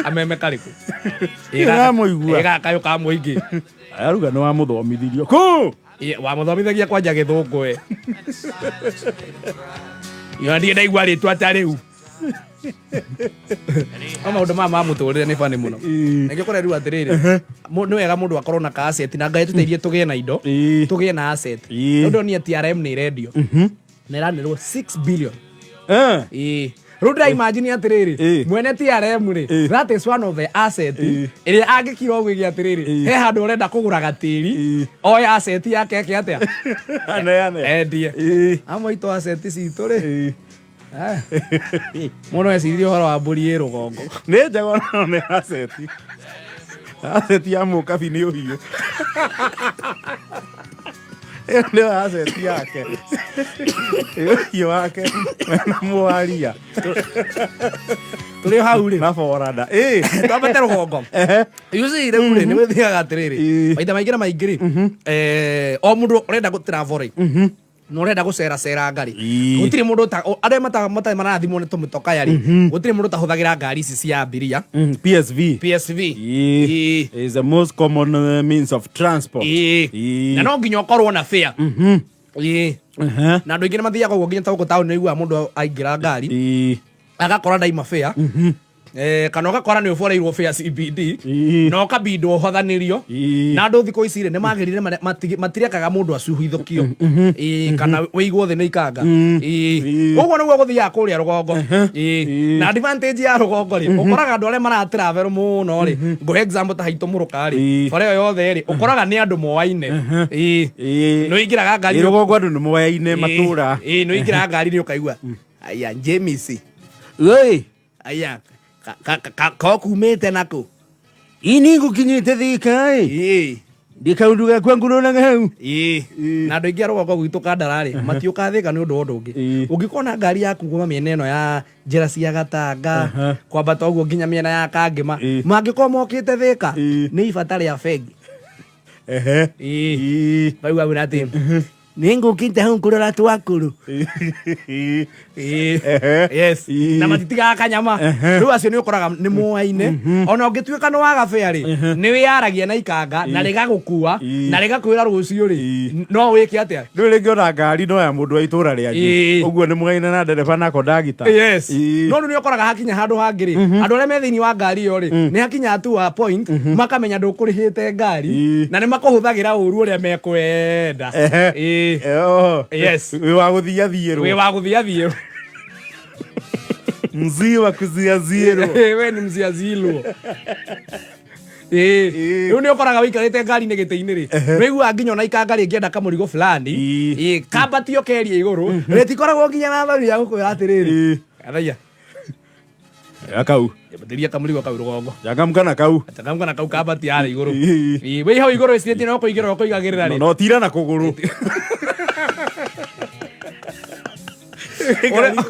Ameme karĩkũ? Nĩũramũigua. Ĩ gaka kayũ ka mũingĩ. Aruga nĩ wamũthomithirio kũ. Ĩ, wamũthomithagia kwanja gĩthũngũ we. Yo ndiĩ ndaigua rĩtwa ta rĩu. No maũndũ maya ma mũtũrĩre nĩ bani mũno. Nĩkĩo kũrerirwo atĩrĩrĩ, nĩ wega mũndũ akorwo na ka asset na Ngai atũteithie tũgĩe na indo, tũgĩe na asset. Tondũ niĩ TRM nĩ ĩrendio. Na ĩranerwo 6 billion. Ĩĩ. Rĩu ndĩra imagine atĩrĩrĩ, mwene TRM rĩ, that is one of the asset ĩrĩa angĩkira ũguo ĩgĩ atĩrĩrĩ, he handũ ũrenda kũgũra gatĩri, oe asset yake eke atĩa? Aneane. Endie. Amwe aitũ asset citũ rĩ, mũndũ ecirie ũhoro wa mbũri ĩ rũgongo. Nĩ njega ona nĩ aseti. Aseti ya mũkabi nĩ ũhiũ. Ĩyo nĩyo aseti yake. Ũhiũ wake na mwaria. Tũrĩ o hau rĩ. Na boranda. Ĩ. Twambate rũgongo. You see rĩu rĩ, nĩ wĩthiaga atĩrĩrĩ, maita maingĩ na maingĩ rĩ, o mũndũ ũrenda gũ travel rĩ, na ũrenda gũceraceranga rĩ, gũtirĩ mũndũ arĩa matarĩ marathimwo nĩ tũmĩtokaya rĩ, gũtirĩ mũndũ ũtahũthagĩra ngari ici cia abiria. PSV. PSV. Is the most common means of transport. Na no nginya ũkorwo na fare. Na andũ aingĩ nĩ mathiaga ũguo nginya ta gũkũ taũni nĩũiguaga mũndũ aingĩra ngari agakora ndaima fare. Kana ũgakora nĩ ũboreirwo fare CBD na ũkabindwo ũhothanĩrio. Na andũ thikũ ici rĩ, nĩ magĩrire matirekaga mũndũ acuhithũkio. Kana wĩigwo thĩ nĩ ikanga. Ũguo nĩguo gũthiaga kũrĩa rũgongo. Na advantage ya rũgongo rĩ, ũkoraga andũ arĩa mara travel mũno rĩ, ngũhe example ta haitũ Mũrũka rĩ, bara ĩyo yothe rĩ, ũkoraga nĩ andũ moaine. Nĩ ũingĩraga ngari Rũgongo andũ nĩ moyaine matũra. Nĩ ũingĩraga ngari nĩ ũkaigua, aya James. Oi. Aya, ko kumĩte nakũ? Ini ngũkinyĩte Thika ĩ. Ndĩ kaũndũ gakwa ngũroraga hau. Na andũ aingĩ a rũgongo gwitũ Kandara rĩ, matiũkaga Thika nĩ ũndũ wa ũndũ ũngĩ. Ũngĩkorwo na ngari yaku kuma mĩena ĩno ya njĩra cia Gatanga, kwambata ũguo nginya mĩena ya Kangĩma, mangĩkorwo mokĩte Thika, nĩ ibata rĩa bengi. Baigua wĩra atĩ, nĩ ngũkĩte hau kũrora twakũrũ. Yes. Na matitigaga kanyama. Rĩu acio nĩ ũkoraga nĩ moaine. Ona ũngĩtuĩka nĩ waga fare rĩ, nĩ wĩyaragia na ikanga na rĩgagũkua na rĩgakwĩra rũciũ rĩ, no wĩke atĩa? Rĩu rĩngĩ ona ngari no ya mũndũ wa itũra rĩanyu. Ũguo nĩ mũgaine na ndereba na kondagita. Yes. No rĩu nĩ ũkoraga hakinya handũ hangĩ rĩ, andũ arĩa me thĩinĩ wa ngari ĩyo rĩ, nĩ hakinya to a point makamenya ndũkũrĩhĩte ngari na nĩ makũhũthagĩra ũru ũrĩa mekwenda. Yes. Wĩ wa gũthiathiĩrwo. Wĩ wa gũthiathiĩrwo. Mzii wa kũthiathiĩrwo. We ni mziazilwo. Rĩu nĩ ũkoraga wĩikarĩte ngari-inĩ gĩtĩ-inĩ rĩ, wĩiguaga nginya ona ikanga rĩngĩenda kamũrigo fulani, kambatio keria igũrũ, rĩtikoragwo nginya na thoni ya gũkwĩra atĩrĩrĩ, Athaiya. Ya kau. Jambatĩria kamũrigo kau rũgongo. Changamka na kau. Changamka na kau kambatia harĩa igũrũ. Wĩ hau igũrũ wĩcirĩtie no kũigĩrĩra ũkũigagĩrĩra rĩ. No tira na kũgũrũ.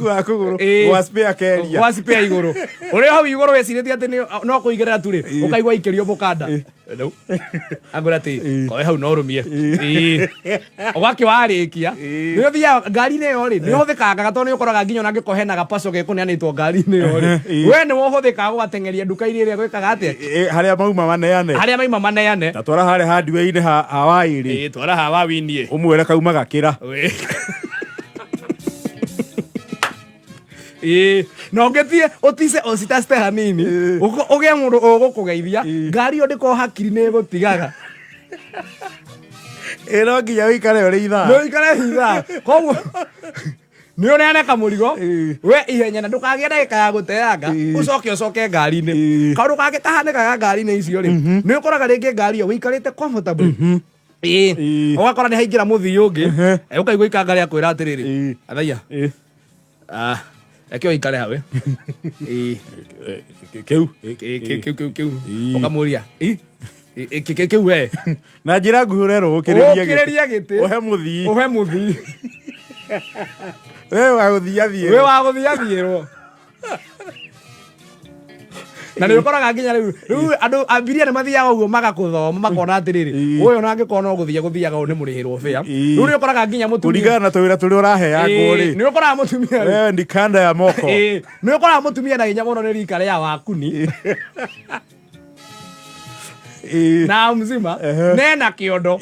Gwa kũgũrũ. Gwa spare keria. Gwa spare igũrũ. Ũrĩ hau igũrũ wĩcirĩtie atĩ no kũigĩrĩra tu rĩ, ũkaigua ikĩrio mũkanda. Rĩu angwĩra atĩ koe hau no ũrũmie. Ũgakĩ warĩkia nĩ ũthiaga ngari-inĩ ĩyo rĩ, nĩ ũhũthĩkangaga tondũ nĩ ũkoraga nginya ona angĩkorwo hena gapaco gekũneanĩtwo ngari-inĩ ĩyo rĩ, we nĩwe ũhũthĩkaga gũgateng'eria nduka-inĩ ĩrĩa gwĩkaga atĩa, Harĩa mauma maneane. Harĩa maima maneane. Ta twara harĩa hardware-inĩ ha waĩrĩ. Twara ha wa winie. Ũmwĩre kauma gakĩra. Na ũngĩthiĩ ũtice ũcitacite hanini, ũgĩe mũndũ ũgũkũgeithia, ngari ĩyo ndĩkorwo hakiri nĩ ĩgũtigaga. Ĩ no nginya ũikare ũrĩ ithaa. Nĩ ũikare ithaa. Koguo nĩ ũneane kamũrigo we ihenya na ndũkagĩe ndagĩka ya gũteanga, ũcoke ũcoke ngari-inĩ. Kaũndũ kangĩ kahanĩkaga ngari-inĩ icio rĩ, nĩ ũkoraga rĩngĩ ngari ĩyo ũikarĩte comfortably. Ũgakora nĩ haingĩra mũthii ũngĩ, ũkaigua ikanga rĩa kwĩra atĩrĩrĩ, athaiya, reke ũikare hau. Kĩu. Kĩu kĩu kĩu. Ũkamũria, kĩu we. Na njĩra nguhĩ ũrerwo ũkĩrĩrie gĩtĩ. Ũkĩrĩrie gĩtĩ. Ũhe mũthii. Ũhe mũthii. We wa gũthiathiĩrwo. We wa gũthiathiĩrwo. Na nä å koraga nginya rä u andå abiria nä mathiaga å guo magakå makona atä rä rä å yå nangä korwo no gå thiä gå thiaga å nä må rä hä rwo bĩa. Rä u nä å koraga nginya må tumia Kũringana na tũwĩra tũrĩa ũraheangwo rĩ. Nä å koraga må tumia Wewe ni kanda ya moko. Nä å koraga må tumia na hinya må no nä rika rä a wakuni na mzima nena kĩondo.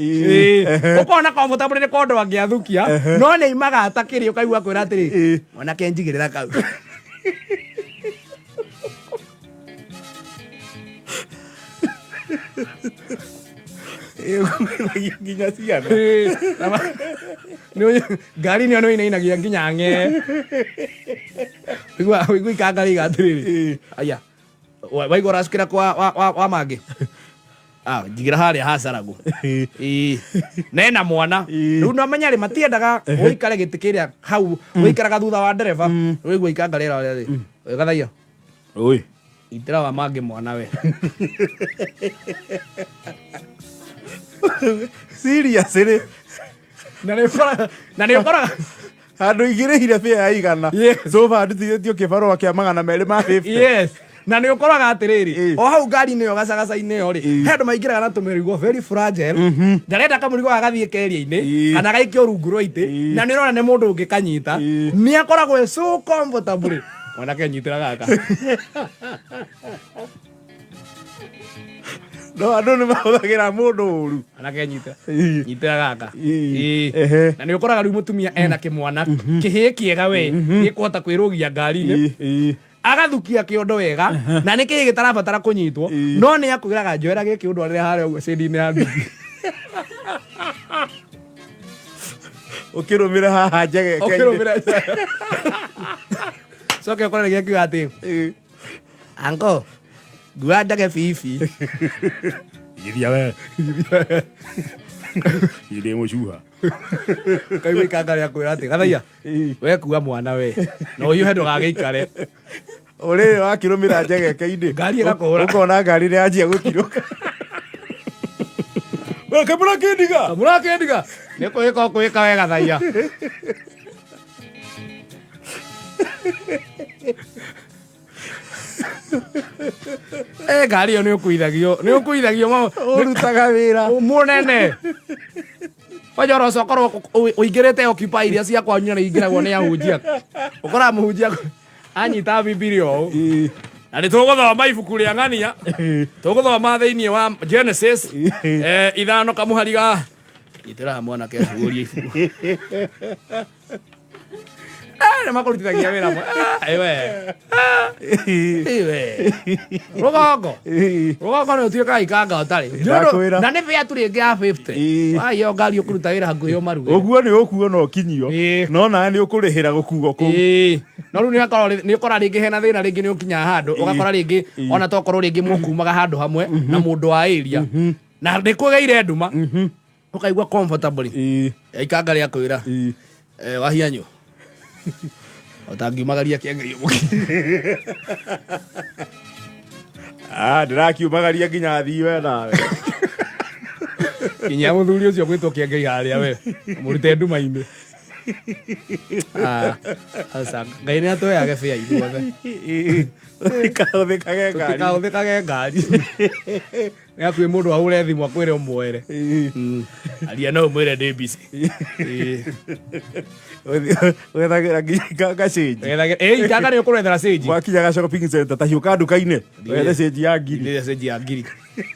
Ũkona comfortable nĩ kondo angĩathukia no nĩ aimaga atakĩrĩ ũkaigua kwĩra atĩrĩ mwanake njigĩrĩra kau. Ĩĩ, nginya ciana. Ngari nĩyo nĩ ĩinainagia nginya ng'e ũigua ikanga rĩiga atĩrĩrĩ aya waigua ũracukĩra kwa wa mangĩ. Ah, njigĩra harĩa hacaragwo. Ĩĩ. Nena mwana rĩu no menya rĩ matiendaga ũikare gĩtĩ kĩrĩa hau ũikaraga thutha wa ndereba ũigua ikanga rĩra rĩ gathaia. Oi. Itĩra wa mangĩ mwana we. Seriously. Na nĩ ũkoraga na nĩ ũkoraga Handũ igĩrĩhire bĩa ya 100. So far ndutithĩtio kĩbarũa kĩa 250. Yes, na nä å koraga atä rä rä Ĩĩ. o hau ngari-inä ä yo gacagaca-inä ä yo rä he andå maingä na tå mä rigo very fragile ndarenda kamå rigo gagathiä keria-inä kana gaikio rungu rwa itĩ na nä å rona nä må ndå å ngä kanyita nä akoragwo e so comfortable mwanake nyitĩra gaka. No andũ nĩ mahũthagĩra mũndũ ũru. Mwanake nyitĩra nyitĩra gaka. Ĩĩ. Ĩĩ. Na nä å koraga rä u må tumia ena kä mwana kä hä kä we gä kåhota kwä rå gia ngari-inä agathukia kĩondo wega na nä kä gĩtarabatara kũnyitwo no nä akwĩraga njoera gĩkĩ ũndwarĩre harĩa ũguo cĩndi-inĩ ya nduthi. Ũkĩrũmĩra haha njegeke-inĩ. Ũkĩrũmĩra coke ũkore gĩkiuga atĩ anko ngua ndage bibi. Githia we. Ndĩ mũcuha. Kaigua ikanga rĩa kwĩra atĩ gathaia we kua mwana we na ũhiũhe ndũgagĩikare. Ũrĩrĩ wakĩrũmĩra njegeke-inĩ. Ngari ĩgakũhũra. Ũkona ngari nĩ yanjia gũtirũka. We kamũra kĩndiga. Kamũra kĩndiga nĩ kwĩka ũkwĩka we gathaia. Ngari ĩyo nĩ ũkuithagio nĩ ũkuithagio Ũrutaga wĩra. Mũnene kwanja ũroca ũkorwo ũingĩrĩte occupy iria cia kwanyu na ingĩragwo nĩ ahunjia ũkoraga mũhunjia anyita bibilia ũũ na nĩ tũgũthoma ibuku rĩa ng'ania tũgũthoma thĩinĩ wa Genesis 5 kamũhari ga nyitĩra mwanake acuũrie ibuku. Nĩ makũrutithagia wĩra we we rũgongo rũgongo nĩ ũtuĩkaga ikanga ũtarĩ Ndakwĩra. Na nĩ bĩa tu rĩngĩ ya 50 wayo ngari ũkũruta wĩra hakuhĩ ũmaruge. Ũguo nĩ ũkuo na ũkinyio. No nawe nĩ ũkũrĩhĩra gũkuo kũu. Ĩĩ. No rĩu nĩ ũkora rĩngĩ hena thĩna rĩngĩ nĩ ũkinyaga handũ ũgakora rĩngĩ ona tokorwo rĩngĩ mũkumaga handũ hamwe na mũndũ wa area na nĩ kũgĩire nduma ũkaigua comfortably ikanga rĩa kwĩra wahianyũ ũtangiumagaria kĩengei ũmũki. Ah, ndĩrakiumagaria nginya thii we nawe. Nginya mũthuri ũcio gwĩtwo kĩengei harĩa we mũrute nduma-inĩ. Ah, aca ngai nĩ atũheage bĩa ithuothe. Tũtikahũthĩkage ngari. Tũtikahũthĩkage ngari nĩ hakuhĩ mũndũ ahũre thimũ akwĩre ũmwere aria no ũmwĩre ndĩ busy. Wethagĩra nginya gacĩnji. Ĩĩ ikanga nĩ ũkũrethera cĩnji. Wakinya ga shopping center ta hiũka nduka-inĩ wethe cĩnji ya 1,000. Ndĩrĩa cĩnji ya 1,000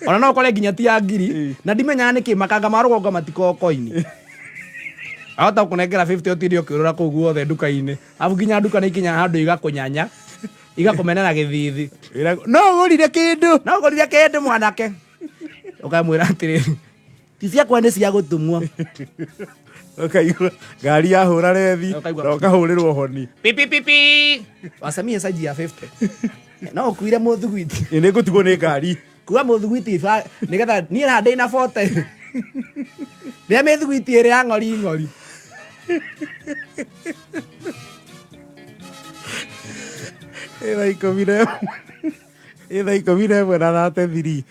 ona no ũkore nginya ti ya 1,000 na ndimenyaga nĩkĩ makanga ma rũgongo matikoragwo koini ahota gũkũnengera 50 ũtinde ũkĩũrũra kũu guothe nduka-inĩ arabu nginya nduka nĩ ikinyaga handũ igakũnyanya igakũmenera gĩthithi. No ũgũrire kĩndũ. No ũgũrire kĩndũ mwanake ũkamwĩra atĩrĩrĩ ti ciakwa nĩ cia gũtumwo. Ũkaigua ngari yahũra rethi Ũkaigua- na ũkahũrĩrwo honi. Pipi pipi wacamie canji ya 50 no ũkuire mũthugwiti. Ĩ nĩ ngũtigwo nĩ ngari. Kua mũthugwiti nĩgetha niĩ haha ndĩna 40 rĩa mĩthugwiti ĩrĩ ya ng'ori ng'ori. Ĩ thaa 11 ĩ thaa 11 na 33.